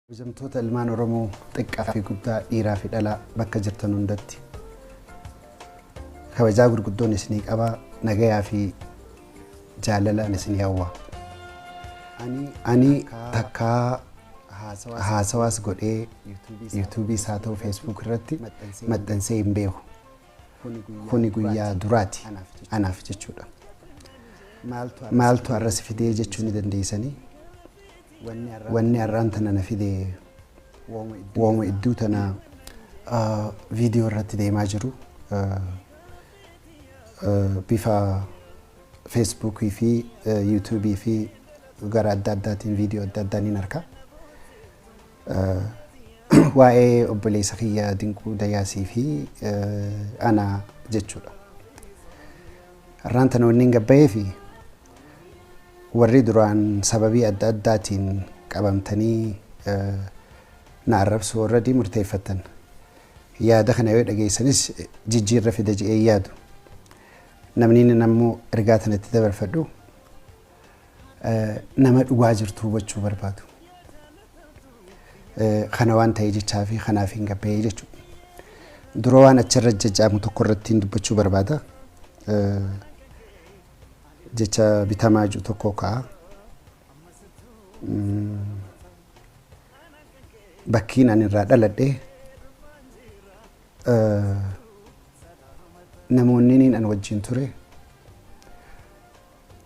Kabajamtoota ilmaan Oromoo xiqqaa fi guddaa, dhiiraa fi dhalaa, bakka jirtan hundatti kabajaa gurguddoon isinii qabaa, nagayaa fi jaalalaan isinii hawwa. Ani takkaa haasawaas godhee yuutuubiis haa ta'u Facebook irratti maxxansee hin beeku. Kuni guyyaa duraati anaaf jechuudha. Maaltu har'a si fidee jechuu ni dandeessanii? Wanni har'aan tana na fide wooma idduu tana viidiyoo irratti deemaa jiru, bifa Feesbuukii fi Yuutuubii fi gara adda addaatiin viidiyoo adda addaa niin arka. Waa'ee obboleessa kiyya Dinquu Dayaasii fi ana jechuudha. Har'aan tana wanni hin gabbayee fi warri duraan sababii adda addaatiin qabamtanii na arrabsuu already murteeffattan. Yaada kana yoo dhageessanis jijjiirra fida je'ee yaadu. Namni inni ammoo ergaa tana itti dabarfadhu nama dhugaa jirtu hubachuu barbaadu. Kana waan ta'e jechaa fi kanaaf hin gabbayee jechuudha. Dura waan achirra jajjaamu tokko irratti hin dubbachuu barbaada. Jecha bitamaa jiru tokko ka'a. Bakkiin ani irraa dhaladhe, namoonni niin an wajjin ture,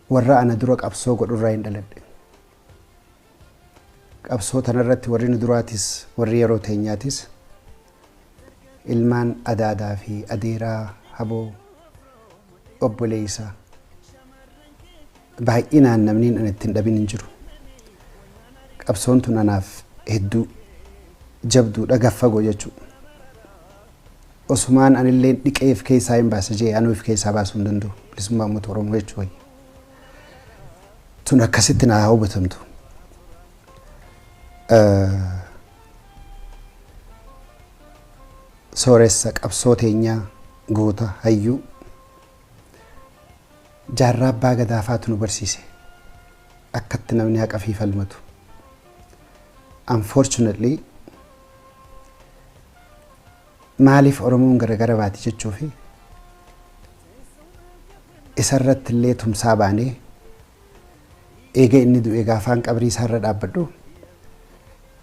warra ana dura qabsoo godhurraa hin dhaladhe. Qabsoo tanarratti warri nu duraatis, warri yeroo teenyaatis, ilmaan adaadaa fi adeeraa, haboo, obboleessa baay'inaan namni an ittiin dhabin hin jiru. Qabsoon tun anaaf hedduu jabduudha, gaffagoo jechuudha. Osumaan anillee dhiqeef keessaa hin baasa jee anuu if keessaa baasuu hin danda'u. Bilisummaa uummata Oromoo jechuu wayya. Tun akkasitti naa hubatamtu. Sooressa qabsoo teenyaa, goota, hayyuu Jaarraa Abbaa Gadaafaatu nu barsiise akkatti namni haqa fi falmatu. Unfortunately, maaliif Oromoon garagara baati jechuu fi isarratti illee tumsaa baanee, eega inni du'e gaafaan qabrii isaarra dhaabbadhu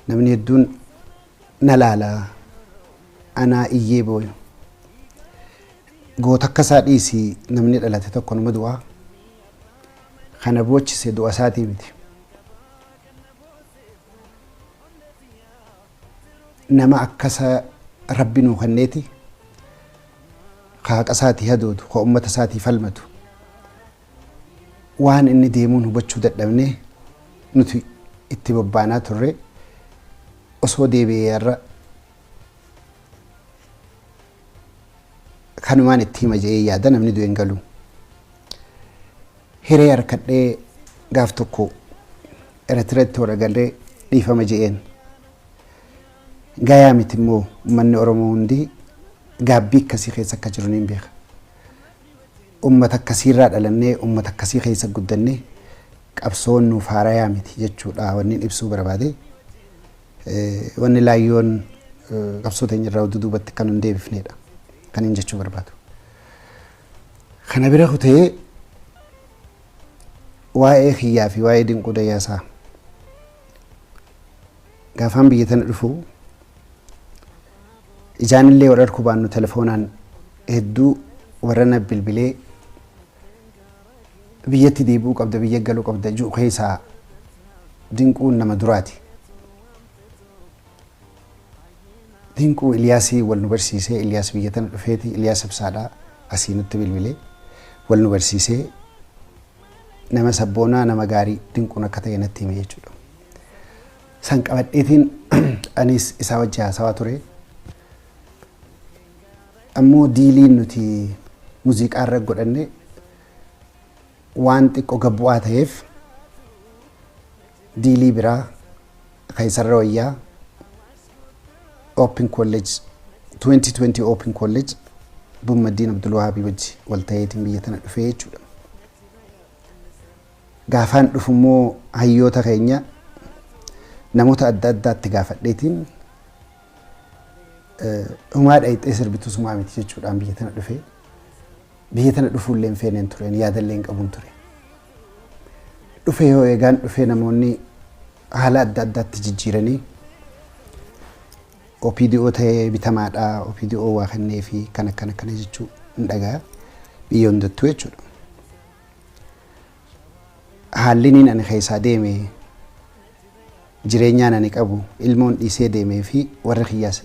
namni hedduun na laala, anaa iyyee booyu. Goota akka isaa dhiisi, namni dhalate tokko numa du'a. Kana boochise du'a isaatii miti. Nama akkasa Rabbi nuu kenneeti, ka haqa isaatii hadoodu, ka ummata isaatii falmatu. Waan inni deemuun hubachuu dadhabnee nuti itti bobbaanaa turre, osoo deebi'ee har'a kanumaan itti hima jedhee yaada, namni du'e hin galu. Hiree harkadhee gaaf tokko Eritreetti wal agarree dhiifama je'een. Gayaa miti immoo uummanni Oromoo hundi gaabbii akkasii keessa akka jiru niin beeka. Uummata akkasiirraa dhalannee, uummata akkasii keessa guddannee, qabsoon nuuf haarayaa miti jechuudha wanni ibsuu barbaade. Wanni laayyoon qabsoo teenya irraa duubatti kan hin deebifnedha kan hin jechuu barbaadu. Kana bira kutee waa'ee kiyyaa fi waa'ee Dinquu Dayyaasaa, gaafaan biyya tana dhufu ijaan illee wal arguu baannu telefoonaan hedduu warra na bilbilee biyyatti deebi'uu qabda, biyya galuu qabda ji'u keessaa Dinquun nama duraati. Dinquu Iliyaasii wal nu barsiisee, Iliyaas biyya tana dhufeeti, Iliyaas Ibsaadhaa asii nutti bilbilee wal nu barsiisee, nama sabboonaa, nama gaarii Dinquun akka ta'e natti hime jechuudha. San qabadheetiin anis isaa wajji haasawaa ture. Ammoo diiliin nuti muuziqaa irra godhanne waan xiqqoo gabbu'aa ta'eef, diilii biraa keessarra wayyaa Open College 2020 Open College Bummaddiin Abdulwahaabii wajji wal ta'eetiin biyya tana dhufee jechuudha. Gaafaan dhufu immoo hayyoota keenya Namoota adda addaatti gaafadheetiin humaa dhayixee sirbitus humaa miti jechuudhaan biyya tana dhufe. Biyya tana dhufuullee hin feeneen ture, yaadallee hin qabuun ture. Dhufe yoo eegaan dhufee namoonni haala adda addaatti jijjiiranii OPDO ta'ee bitamaadha, OPDO waa kennee fi kan akkana akkana jechuu hin dhagaa biyya hundattuu jechuudha. Haalli niin ani keessaa deeme, jireenyaan ani qabu, ilmoon dhiisee deemee fi warri kiyyaas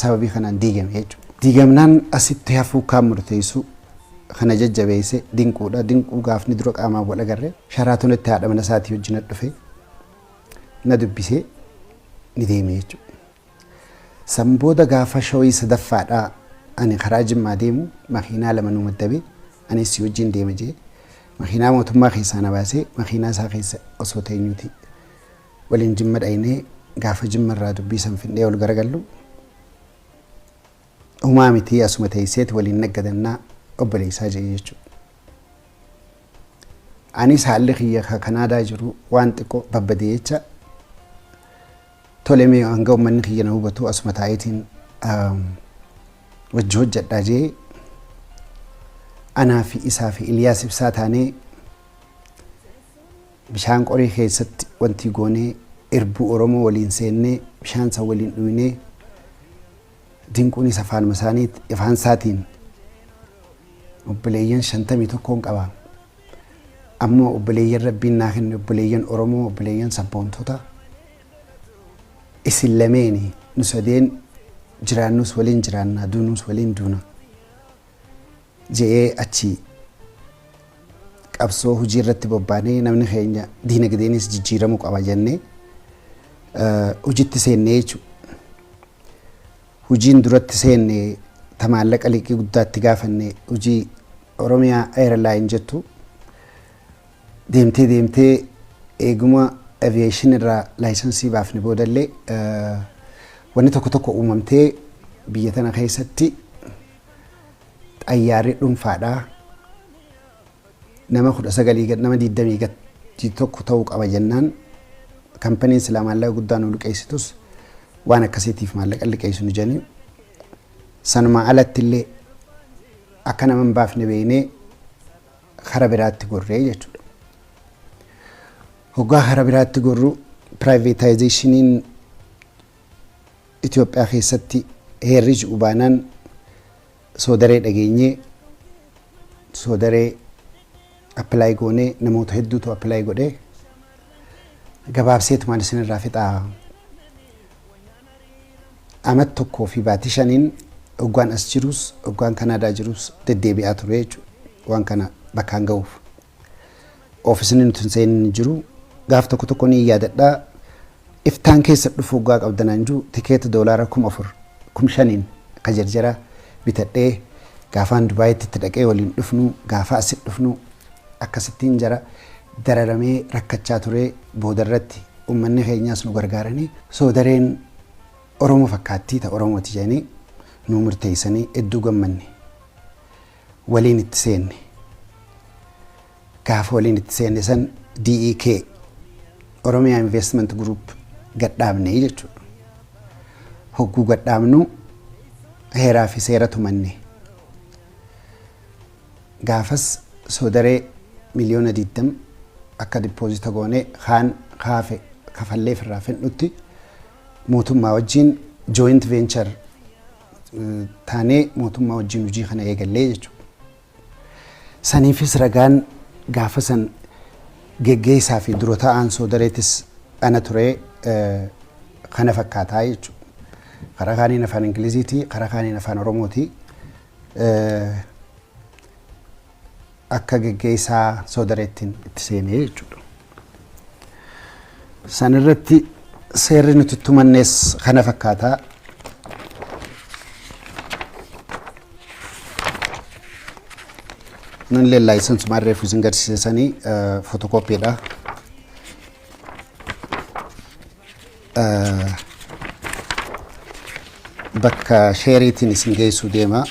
sababii kanaan diigame jechuudha. Diigamnaan asitti hafuu kaan murteessu kana jajjabeesse Dinquudha. Dinquu gaafni dura qaamaan wal agarre Sharaatonitti haadha mana isaatii wajjin dhufe na dubbisee ni deeme jechuudha. San booda gaafa showii sadaffaadhaa ani karaa Jimmaa deemu makiinaa lama nu maddabe, anis si wajjin deema jee makiinaa mootummaa keessaa na baasee makiinaa isaa keessa osoo teenyuuti waliin Jimma dhaynee. Gaafa Jimma irraa dubbii san findhee ol garagallu, humaa miti, asuma teesseeti waliin naggadannaa obboleessaa jee jechuudha. Anis haalli kiyya ka Kanaadaa jiru waan xiqqoo babbadee jecha, tole, mee hanga uummanni kiyya na hubatu asuma taa'eetiin wajji hojjedhaa jee, anaa fi isaa fi Iliyaas Ibsaa taanee bishaan qorii keessatti wanti goonee irbuu Oromoo waliin seennee bishaan san waliin dhuynee, Dinquunis afaanuma isaanii afaan isaatiin obboleeyyan 51n qaba. Ammoo obboleeyyan Rabbiin naa kenne, obboleeyyan Oromoo, obboleeyyan sabboontota isin lameeni, nu sadeen jiraannus waliin jiraannaa, duunuus waliin duuna je'ee achi qabsoo hojii irratti bobbaanee, namni keenya diinagdeenis jijjiiramuu qaba jennee hojitti seennee jechuudha. Hojiin duratti seenne ta maallaqa liqii guddaatti gaafanne, hojii Oromiyaa Airline jettu, deemtee deemtee eeguma aviation irraa licensii baafne boodallee wanni tokko tokko uumamtee, biyya tana keessatti xayyaarri dhuunfaadhaa nama 19 gad, nama 20 gad tokko ta'uu qaba jennaan, kampaniin silaa maallaqa guddaa nu liqeessitus waan akkasiitiif maallaqa liqeessu nu jedhanii, sanumaa alatti illee akka nama hin baafne beeknee kara biraatti gorree jechuudha. Hoggaa kara biraatti gorru privatizationiin Itoophiyaa keessatti heerri ji'u baanaan soodaree dhageenyee soodaree apply goonee, namoota hedduutu apply godhee, gabaabseetumaan isinirraa fixaa. Amat tokkoo fi baatii 5n hoggaan as jirus hoggaan Kanaadaa jirus deddeebi'aa ture jechuudha. Waan kana bakkaan ga'uuf. Oofisni nuti hin seenin jiru. Gaaf tokko tokko ni yaadadhaa. Iftaan keessa dhufu hoggaa qabdanaan jiru tikeeta doolaara 4000, 5000n ka jarjara bitadhee gaafaan Dubaayitti itti dhaqee waliin dhufnu, gaafa asit dhufnu akkasittiin jara dararamee rakkachaa ture. Boodarratti uummanni keenyaas nu gargaaranii soodareen Oromoo fakkaattii ta Oromooti jedhanii nu murteessanii hedduu gammanne, waliin itti seenne. Gaafa waliin itti seenne san DEK Oromiyaa Investment Group gadhaabne jechuudha. Hogguu gadhaabnu heeraa fi seera tumanne. Gaafas soodaree miliyoona 20 akka deposita goone, kaan kaafe kafallee firraa fedhutti mootummaa wajjin joint venture taanee mootummaa wajjin hojii kana eegallee jechuudha. Saniifis ragaan gaafa san geggeessaa fi dura ta'aan soodareetis ana ture kana fakkaataa jechuudha. Karaa kaaniin afaan Ingiliziiti, karaa kaaniin afaan Oromooti. Akka geggeessaa soodareettiin itti seenee jechuudha. San irratti seerri nuti tumannees kana fakkaataa. Nullee licensuma reefu isin garsiisanii fotokooppiidha. Bakka shareiitiin isin geessuu deema.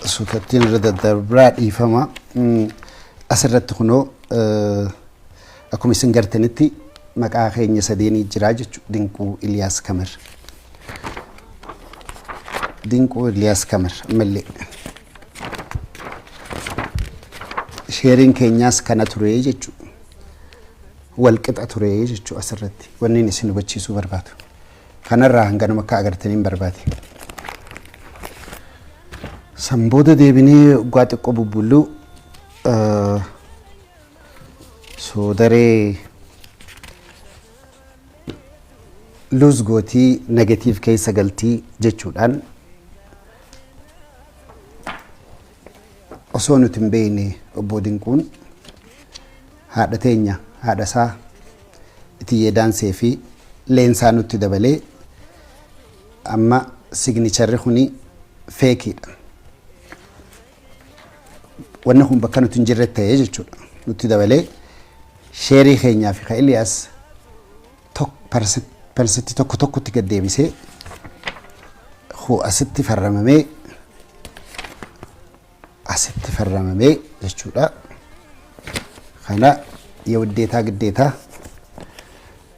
Suutattiin irra daddarbaa, dhiifama. Asirratti kunoo Akkuma isin gartanitti maqaa keenya sadeenii jiraa jechuudha. Dinquu Iliyaas Kamar. Dinquu Iliyaas Kamar ammallee. Sheeriin keenyaas kana ture jechuudha. Walqixa ture jechuudha asirratti wanni isin hubachiisuu barbaadu. Kanarraa hanganuma akka agartaniin barbaade. San booda deebinee waggaa xiqqoo bubbulluu soodaree lose gootii, negative keessa galtii jechuudhaan osoo nuti hin beekne obbo Dinquun haadha teenya, haadha isaa Itiyyee Daansee fi Leensaa nutti dabalee amma signaturerri kuni fakeiidha. Wanni kun bakka nuti hin jirre ta'ee jechuudha. Nutti dabalee sheerii keenyaa fi ka Iliyaas persentii tokko tokkotti gad deebisee asitti farramamee, asitti farramamee jechuudha. Kana የውዴታ ግዴታ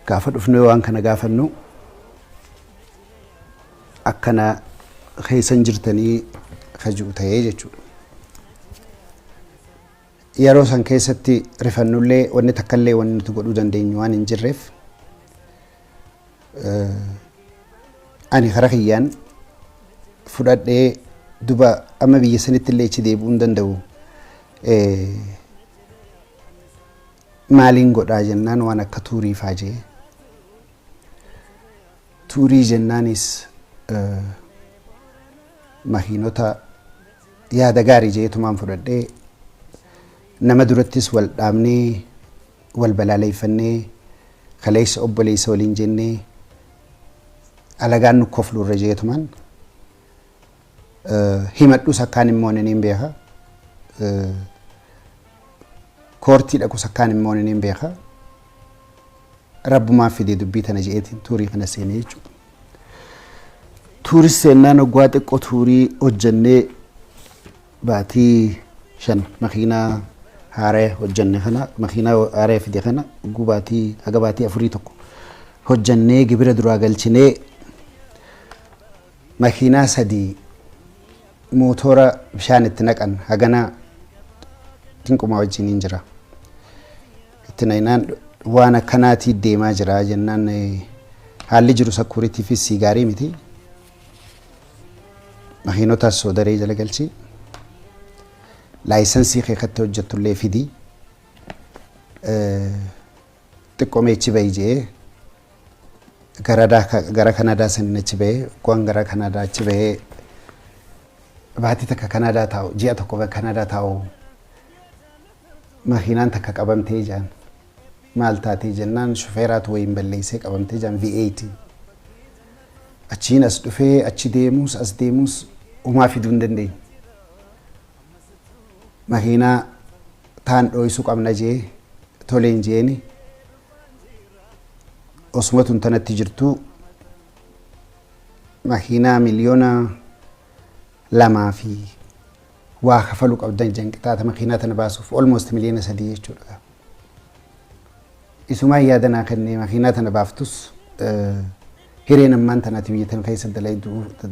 gaafa dhufnee waan kana gaafannu akkana keessan jirtanii kajuu ta'ee jechuudha. Yeroo san keessatti rifannullee wanni takkallee wanni nuti godhuu dandeenyu waan hin jirreef, ani kara kiyyaan fudhadhee duba amma biyya sanitti illee achi deebi'uu hin danda'u. Maaliin godhaa jennaan waan akka tourii faa jee. Tourii jennaanis makiinota yaada gaarii jeetumaan fudhadhee nama durattis wal dhaabnee, wal balaaleeffannee, kaleessa obboleessa waliin jennee alagaan nu kofluurra jeetumaan himadhus akkaan immoo ni beeka. Courtii dhaqus akkaan immoo ni beeka. Rabbumaa fidee dubbii tana je'eetiin tourii kana seenee jechuudha. Touris seennaan waggaa xiqqoo tourii hojjennee baatii 5 makiinaa haaraa hojjenne kana, makiinaa haaraa fide kana gubaatii haga baatii 4 tokko hojjennee gibira duraa galchinee, makiinaa sadii mootora bishaan itti naqan hagana Dinqumaa wajjiniin jira. Itti naqnaan waan akkanaatii deemaa jira jennaan, haalli jiru securityfis sii gaarii miti. Makiinotaas soodaree jala galchi. Licensii keekatti hojjettullee fidi. Xiqqoo meechi bahi jee gara Kanadaa saniin achi bahee, waan gara Kanadaa achi bahee baatii takka Kanadaa taa'u, ji'a tokko Kanadaa taa'u, makiinaan takka qabamtee jaan. Maal taatee jennaan shufeeraatu wayiin balleessee qabamtee jaan, V8. Achiin as dhufee achi deemuus as deemuus homaa fiduu hin dandeenye. Makiinaa taan dhooysuu qabna jee toleen jeeni. Osuma tun tanatti jirtu makiinaa 2 miliyoona fi waa kafaluu qabdan janqixaata makiinaa tana baasuuf, almost 3 miliyoona jechuudha. Isumaan yaadanaa kennee makiinaa tana baaftus hireen ammaan tanaati biyya tana keessa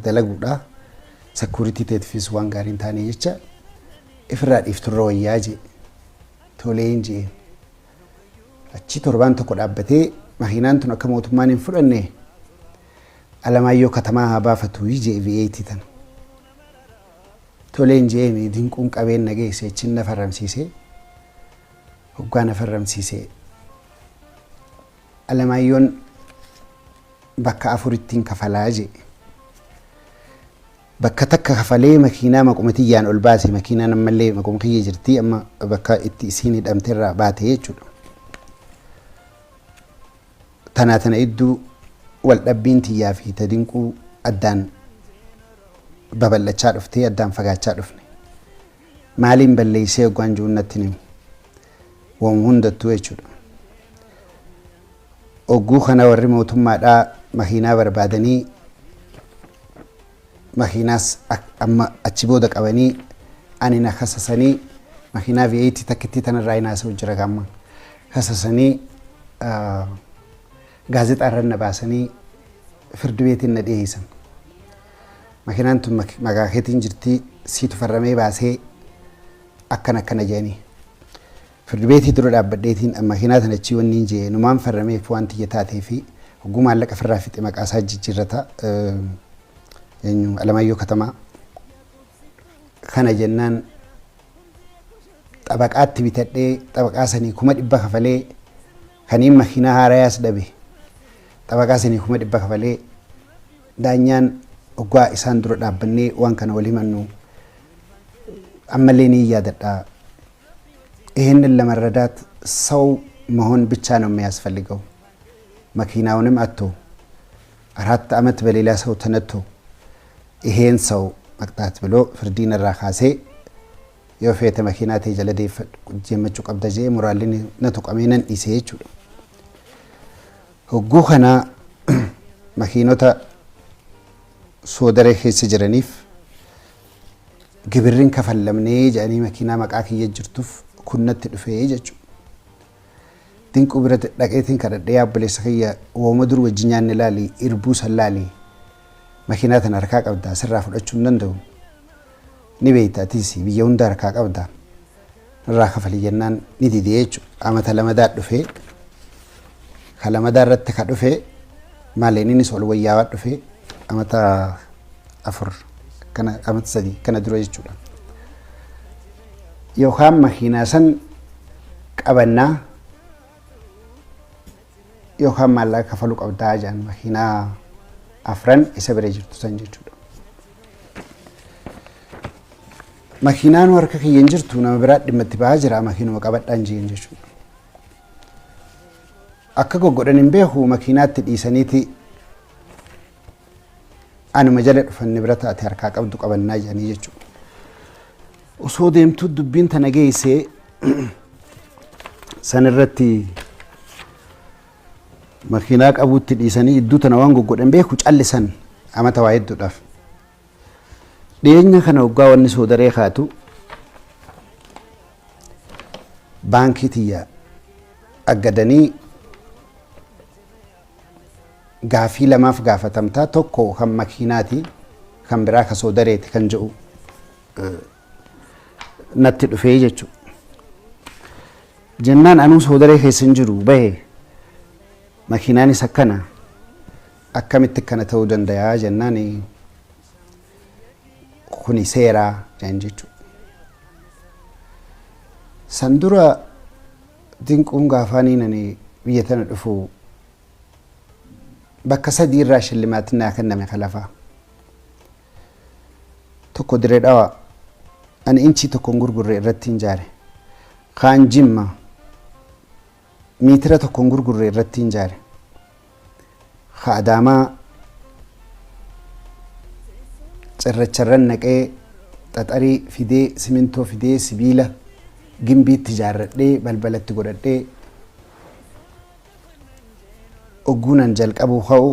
dalaguudha. Security teetifis waan gaarii hin taane jecha ifirraa dhiifturra wayyaa jee toleen jeen. Achi torbaan tokko dhaabbatee makiinaan tun akka mootummaan hin fudhanne Alamaayyoo Katamaa haa baafatu jee V8 tana. Toleen jeeni. Dinquun qabeen na geesse, achiin na farramsiisee, hoggaa na farramsiisee Alamaayyoon bakka afurittiin kafalaa jee. Bakka takka kafalee makiinaa maquma tiyyaan ol baase. Makiinaan ammallee maquma kiyya jirti, amma bakka itti isiin hidhamte irraa baate jechuudha. Tanaa tana idduu wal dhabbiin tiyyaa fi ta Dinquu addaan babal'achaa dhuftee addaan fagaachaa dhufne. Maaliin balleessee hoggaan jiruun natti himu. Waan hundattuu jechuudha. Ogguu kana warri mootummaadhaa makiinaa barbaadanii makiinaas amma achi booda qabanii ani na kasasanii makiinaa V8 takkittii tanarraa hin haasa'u jira gaamma. Kasasanii gaazexaa irra na baasanii firdi beetiin na dhiyeessan. Makiinaan tun maqaa keetiin jirti, siitu farramee baasee, akkana akkana jedhanii. Firdi beetii dura dhaabbadheetiin makiinaa tana achii wanni hin jee numaan farrameef waan tiyya taatee fi hogguu maallaqa firraa fixe maqaa isaa jijjiirrata, eenyu, Alamaayyoo Katamaa. Kana jennaan xabaqaatti bitadhee, xabaqaa sanii 100,000 kafalee, kaniin makiinaa haarayaas dhabe, xabaqaa sanii 100,000 kafalee. Daanyaan hoggaa isaan dura dhaabbannee waan kana wal himannu ammallee ni yaadadha. ይህንን ለመረዳት ሰው መሆን ብቻ ነው የሚያስፈልገው። መኪናውንም አጥቶ 4 ዓመት በሌላ ሰው ተነድቶ ይሄን ሰው መቅጣት ብሎ ፍርዲን irraa kaasee, yoo feete makiinaa ta'e jala deemmachuu qabda jee, moraalli na tuqamee nan dhiisee jechuudha. Hogguu kana makiinota Soodaree keessa jiraniif gibirriin kafallamnee jedhanii makiinaa maqaa kiyya jirtuuf kunnatti dhufee jechuudha. Dinquu bira dhaqeetiin kadhadhee, obboleessa kiyya, wooma dur wajji nyaanne laali, irbuu san laali, makiinaa tana harkaa qabdaa, sirraa fudhachuu hin danda'u. Ni beekta, atis biyya hunda harkaa qabda. Irraa kafali jennaan ni didee jechuudha. Amata lamadaa dhufee, ka lamadaa irratti ka dhufee maali, innis ol wayyaawaa dhufee amata 4 kana, amata 3 kana dura jechuudha. Yookaan makiinaa san qabannaa yookaan maallaqa kafaluu qabdaa jedhan, makiinaa afran isa bira jirtu san jechuudha. Makiinaan harka kiyya hin jirtu, nama biraa dhimma itti bahaa jira, makiinuma qabadhaan jeen jechuudha. Akka goggodhan hin beeku, makiinaatti dhiisaniiti anuma jala dhufan, bira taate harkaa qabdu qabannaa jedhanii jechuudha. Osoo deemtuu dubbiin tana geessee san irratti makiinaa qabuutti dhiisanii iddoo tana waan goggodhan beeku callisan amata waa hedduudhaaf. Dhiyeenya kana waggaa wanni Soodaree kaatu baankii tiyya aggadanii gaafii lamaaf gaafatamtaa, tokko kan makiinaati, kan biraa ka Soodareeti kan jedhu natti dhufee jechuudha. Jennaan anuu Soodaree keessa hin jiru bahe, makiinaanis akkana, akkamitti akkana ta'uu danda'a jennaan, kuni seeraa jedhan jechuudha. San dura Dinquun gaafaanii ani biyya tana dhufu bakka sadii irraa shillimaatiin naa kenname kalafaa. Tokko Diree Dhawaa, ani inchii tokko hin gurgurre irratti hin jaare. Kaan Jimma, miitira tokko hin gurgurre irratti hin jaare. Ka Adaamaa cirracharran naqee, xaxarii fidee, simintoo fidee, sibiila gimbiitti ijaarradhee, balbalatti godhadhee, ogguunan jalqabu ka'u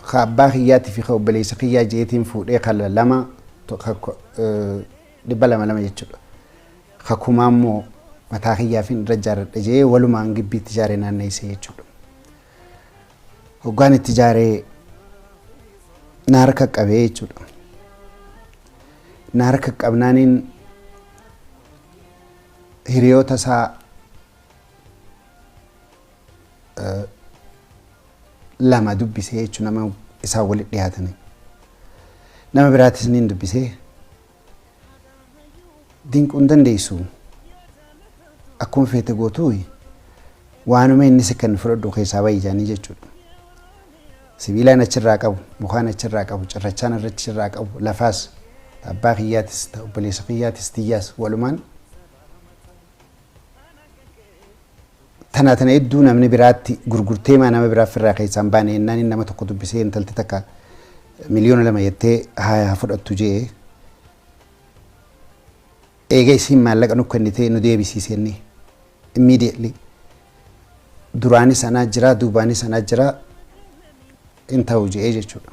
ka abbaa kiyyaatii fi ka obboleessa kiyyaa jeetiin fuudhee kala lama 200 lama jechuudha. Ka kumaa immoo mataa kiyyaafin irra ijaarradhe jee walumaan gibbiitti ijaaree naanneessee jechuudha. Hoggaan itti ijaaree na harka qabee jechuudha. Na harka qabnaaniin hiriyoota isaa lama dubbisee jechuudha, nama isaan walitti dhiyaatanii. Nama biraatis niin dubbisee, Dinquu hin dandeessu, akkuma feete gootuu, waanuma inni si kennu fudhadhu, keessaa bahi jedhanii jechuudha. Sibiilaan achirraa qabu, mukaan achirraa qabu, cirrachaan achirraa qabu, lafaas abbaa kiyyaatis, obboleessa kiyyaatis, tiyyaas walumaan tana tana hedduu namni biraatti gurgurtee maa nama biraa firraa keessaan baane jennaan, inni nama tokko dubbisee, intalti takka 2,000,000 jettee haa fudhattu jee, eega isiin maallaqa nu kennitee nu deebisiise. Inni immediately duraanis anaa jira, duubaanis anaa jira, hin ta'u jee jechuudha.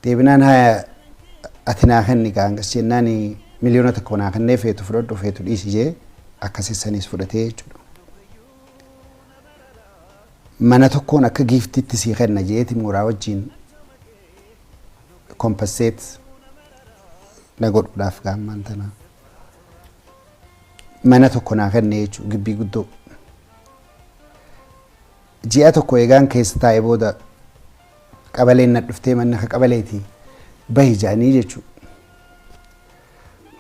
Deebinaan haya ati naa kenni gaangas jennaan, 1,000,000 naa kennee, feetu fudhadhu, feetu dhiisi jee. Akkasii saniis fudhatee jechuudha. Mana tokkoon akka giiftitti sii kenna jeeti mooraa wajjin compensate na godhuudhaaf gaammaan tana mana tokko naa kenne jechuudha, gibbii guddoo. Ji'a tokko eegaan keessa taa'e booda qabaleen na dhuftee, manni akka qabaleeti, bahi jedhanii jechuudha.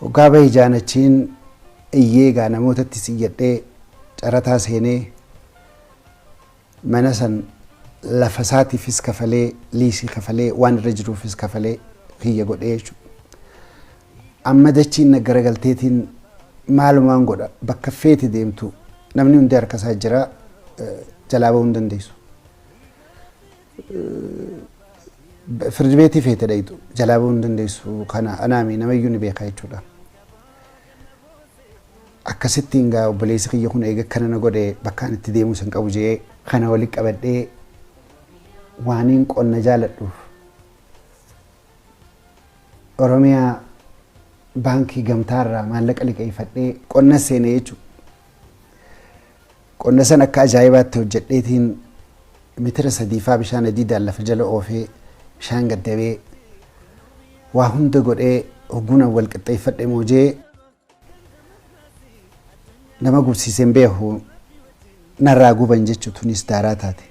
Hoggaa bahi ja'an achiin iyyee egaa namootattis iyyadhee carataa seenee mana san lafa isaatiifis kafalee, liisii kafalee, waan irra jiruufis kafalee kiyya godhee jechuudha. Amma dachiin na garagalteetiin maalumaan godha? Bakka feete deemtu namni hundi harka isaa jira, jalaa bahuu hin dandeessu. Firdi beetii feete dhayxu jalaa bahuu hin dandeessu, kana anaami namayyuu ni beeka jechuudha. Akkasittiin gaa obboleessi kiyya kun eega akkana na godhe, bakka ani itti deemuu san qabu jee kana wali qabadhee, waaniin qonna jaaladhuuf Oromiyaa Baankii Gamtaarraa maallaqa liqeeffadhee qonna seenee jechuudha. Qonna san akka ajaa'ibaatti hojjedheetiin mitira sadiifaa bishaan adiidaan lafa jala oofee, bishaan gaddabee, waa hunda godhee hogguunan wal qixxeeffadhe moojee nama gubsiiseen beeku narraa guban jechu, tunis daaraa taate.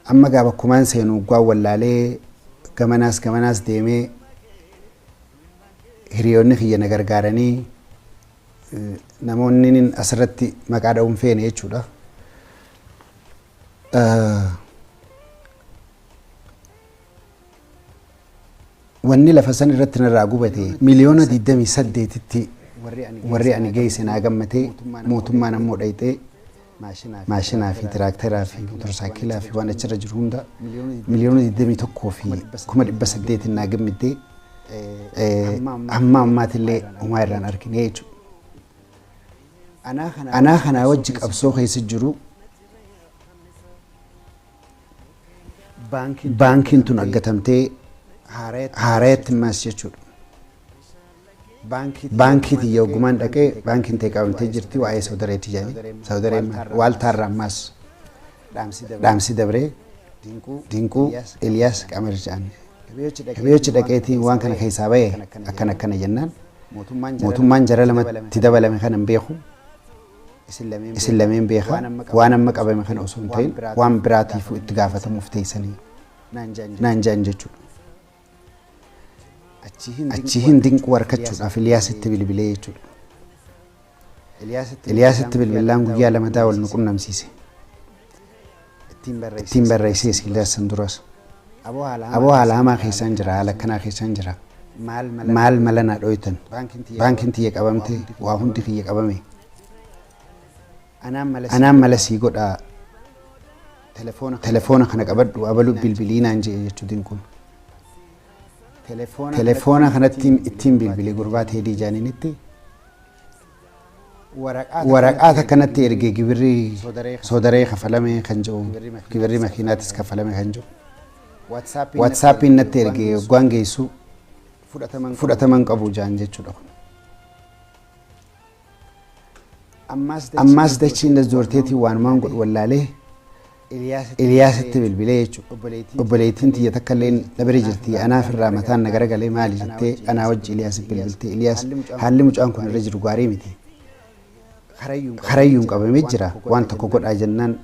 Amma gaa bakkumaan seenu waggaan wallaalee gamanaas gamanaas deemee, hiriyoonni kiyya na gargaaranii, namoonni asirratti maqaa dha'uun feene jechuudha. Wanni lafa san irratti narraa gubate miliyoona 28tti warri ani geesse naa gammatee, mootummaan ammoo dhayxee maashinaa fi tiraakteraa fi motorsaayikilaa fi waan achirra jiru hunda 21,800,000 naa gammiddee, hamma ammaatillee homaa irraan argine jechuudha. Anaa kanaa wajji qabsoo keessa jiru, baankiin tun aggatamtee haarayatti ammaas jechuudha. Baankii tiyya oggumaan dhaqee, baankiin ta'e qabamtee jirti, waa'ee Soodareeti jedhanii. Soodaree Waaltaarraa ammaas dhaamsi dabree Dinquu Eliyaas Qamar jedhan. Gabayochi dhaqeetiin waan kana keessaa bahe akkana akkana jennaan, mootummaan jara lamatti dabalame kana hin beeku. Isin lameen beeka, waan amma qabame kana osoo hin ta'in waan biraatiifuu itti gaafatamuuf teessanii naan jedhan jechuudha. Achi hin Dinquu harkachuudhaaf Iliyaasitti bilbilee jechuudha. Iliyaasitti bilbilaan guyyaa lamadaa wal nu qunnamsiise. Ittiin barreessee Iliyaas san duras. Aboo, haala hamaa keessaan jira, haala akkanaa keessaan jira. Maal mala naa dhoytan? Baankiin tiyya qabamte, waa hundi kiyya qabame. Anaan mala sii godhaa, telefoona kana qabadhu, abalu bilbilii naan jedhe jechuu Dinquun. Telefoona kanatti ittiin bilbilee gurbaa Teedii jaaniinitti waraqaa takkanatti ergee, gibirri Soodaree kafalame kan jedhu, gibirri makiinaatis kafalame kan jedhu. WhatsAppiin natti ergee waggaan geessu fudhataman qabu jaan jechuudha kun. Ammaas dachiin dasdoorteetiin waanumaan godhu wallaalee Iliyaasitti bilbilee jechuudha. Obboleettiin tiyya takka illee na bira jirti. Anaaf irraa mataan na garagalee, maali jettee anaa wajji Iliyaasitti bilbiltee, Iliyaas, haalli mucaan kun irra jiru gaarii miti. Karayyuun qabamee jira, waan tokko godhaa jennaan,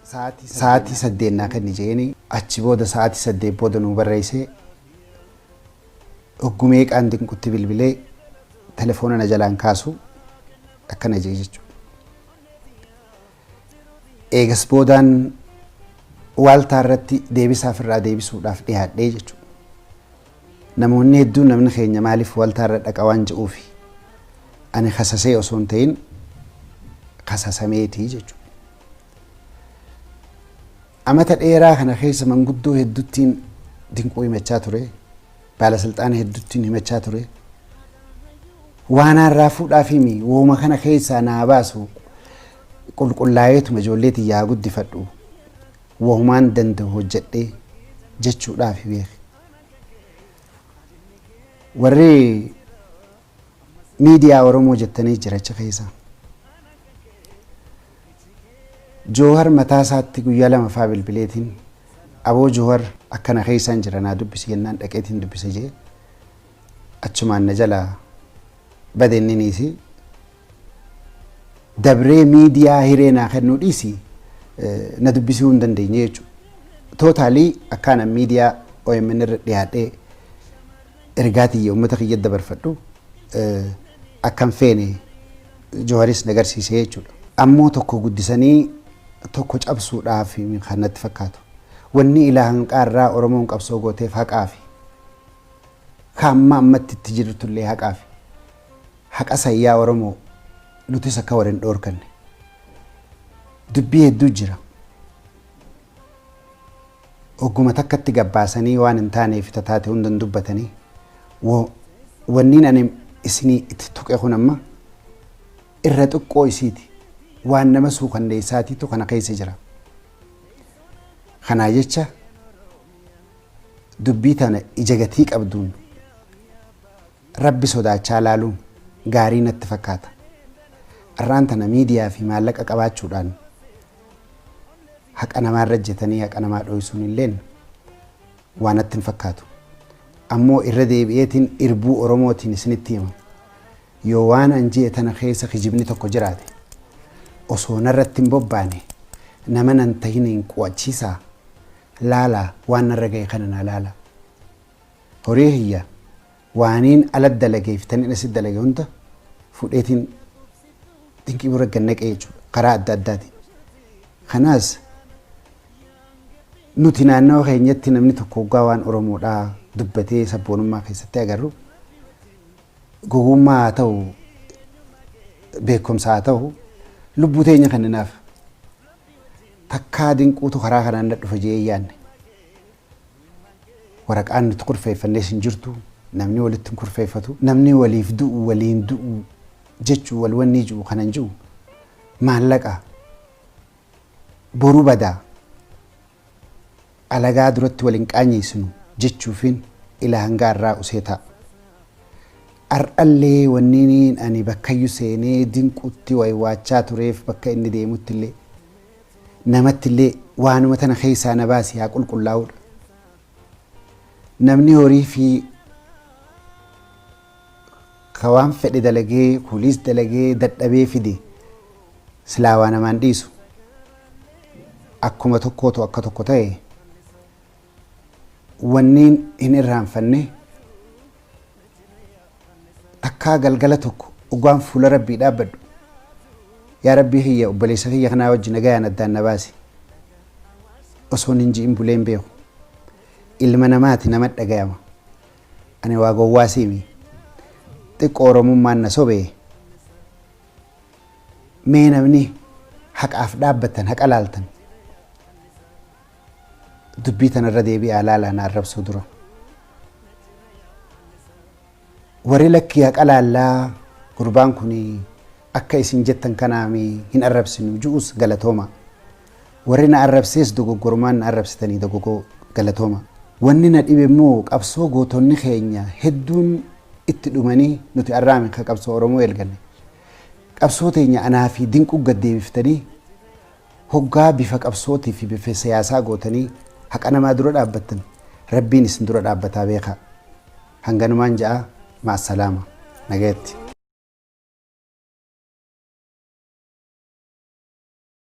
sa'aatii 8 naa kenni jeeni, achi booda sa'aatii 8 booda nuu barreessee, hoggumee qaan Dinqutti bilbilee telefoona na jalaan kaasu akkana jee jechuudha. Eegas boodaan Waaltaa irratti deebisaaf irraa deebisuudhaaf dhiyaadhee jechuudha. Namoonni hedduun namni keenya maaliif Waaltaa irra dhaqa waan jedhuufi, ani kasasee osoo hin ta'in kasasameeti jechuudha. Amata dheeraa kana keessa manguddoo hedduuttiin Dinquu himachaa ture. Baalasilxaana hedduuttiin himachaa ture. Waan irraa fuudhaaf himi wooma kana keessaa naa baasu, qulqullaa'eetuma ijoollee tiyyaa guddifadhu, wahumaan danda'u hojjedhee jechuudhaaf beeki. Warri Miidiyaa Oromoo jettanii jira achi keessa. Joohar mataa isaatti guyyaa 2 faa bilbileetiin aboo Joohar akkana keessaan jira naa dubbisi jennaan dhaqeetiin dubbise jee achumaan na jalaa bade inniniisi dabree miidiyaa hiree naa kennuu dhiisi na dubbisuu hin dandeenye jechuudha. Tootaalii akkaan an miidiyaa OMN irra dhiyaadhee ergaa tiyya uummata kiyya dabarfadhu akkan feene Jooharis na garsiise jechuudha. Ammoo tokko guddisanii tokko cabsuudhaaf kan natti fakkaatu. Wanni ilaa hanqaarraa Oromoon qabsoo gooteef haqaafi. Ka amma ammatti itti jirtullee haqaafi. Haqa sayyaa Oromoo nutis akka wal hin dhoorkanne. Dubbii hedduu jira. Ogguma takkatti gabbaasanii waan hin taaneef tataate hunda hin dubbatanii. Wanniin ani isinii itti tuqe kun amma irra xiqqoo isiiti. Waan nama suukanneessaatiitu kana keessa jira. Kanaa jecha dubbii tana ija gatii qabduun Rabbi sodaachaa laaluun gaarii natti fakkaata. Arraan tana miidiyaa fi maallaqa qabaachuudhaan haqa namaa irra ejjetanii haqa namaa dhoysuun illeen waa natti hin fakkaatu. Ammoo irra deebi'eetiin irbuu Oromootiin isinitti hima. Yoo waan an je'e tana keessa kijibni tokko jiraate osoo narratti hin bobbaane nama nan tahiniin qu'achiisaa laalaa waan narra gahe kana naa laalaa. Horii kiyya waaniin ala dalageef tanin asi dalage hunda fudheetiin Dinqii bira gad naqe jechuudha karaa adda addaatiin. Kanaas nuti naannawa keenyatti namni tokko hoggaa waan Oromoodhaa dubbatee sabboonummaa keessatti agarru gowwummaa haa ta'u beekumsa haa ta'u lubbuu teenya kenninaaf. Takkaa Dinquutu karaa kanaan na dhufa jedhee hin yaadne. Waraqaan nuti kurfeeffannes hin jirtu, namni walitti hin kurfeeffatu, namni waliif du'u waliin du'u jechuu wal wannii ji'u kanan ji'u maallaqa boru badaa alagaa duratti wal hin qaanyeessinu jechuufin ila hanga arraa usee taa'a. Ar'allee wanniiniin ani bakkayyu seenee Dinquutti waywaachaa tureef bakka inni deemuttillee namattillee waanuma tana keessaa na baasi haa qulqullaa'uudha. Namni horii fi ka waan fedhe dalagee kuliis dalagee dadhabee fide silaa waa namaan dhiisu. Akkuma tokkootu akka tokko ta'e wanniin hin irraanfanne takkaa galgala tokko dhugaan fuula Rabbii dhaabbadhu yaa Rabbii kiyya obboleessa kiyya kanaa wajji nagayaan addaan na baasi osoon hin ji'in buleen beeku. Ilma namaati nama dhagayama. Ani waa gowwaa siimi. Xiqqoo Oromummaan na sobee. Mee namni haqaaf dhaabbattan haqa laaltan dubbii tanarra deebi'aa laalaa na arrabsuu dura. Warri lakkii haqa laallaa gurbaan kun akka isin jettan kanaami hin arrabsinu ju'us galatooma. Warri na arrabsees dogoggorumaan na arrabsitanii dogogoo galatooma. Wanni na dhibe immoo qabsoo gootonni keenya hedduun itti dhumanii nuti arraami ka qabsoo Oromoo eelganne. Qabsoo teenya anaa fi Dinquu gad deebiftanii hoggaa bifa qabsootii fi bifa siyaasaa gootanii haqa namaa dura dhaabbattan Rabbiin isin dura dhaabbataa beekaa. Hanganumaan ja'a ma'assalaama. Nagayatti.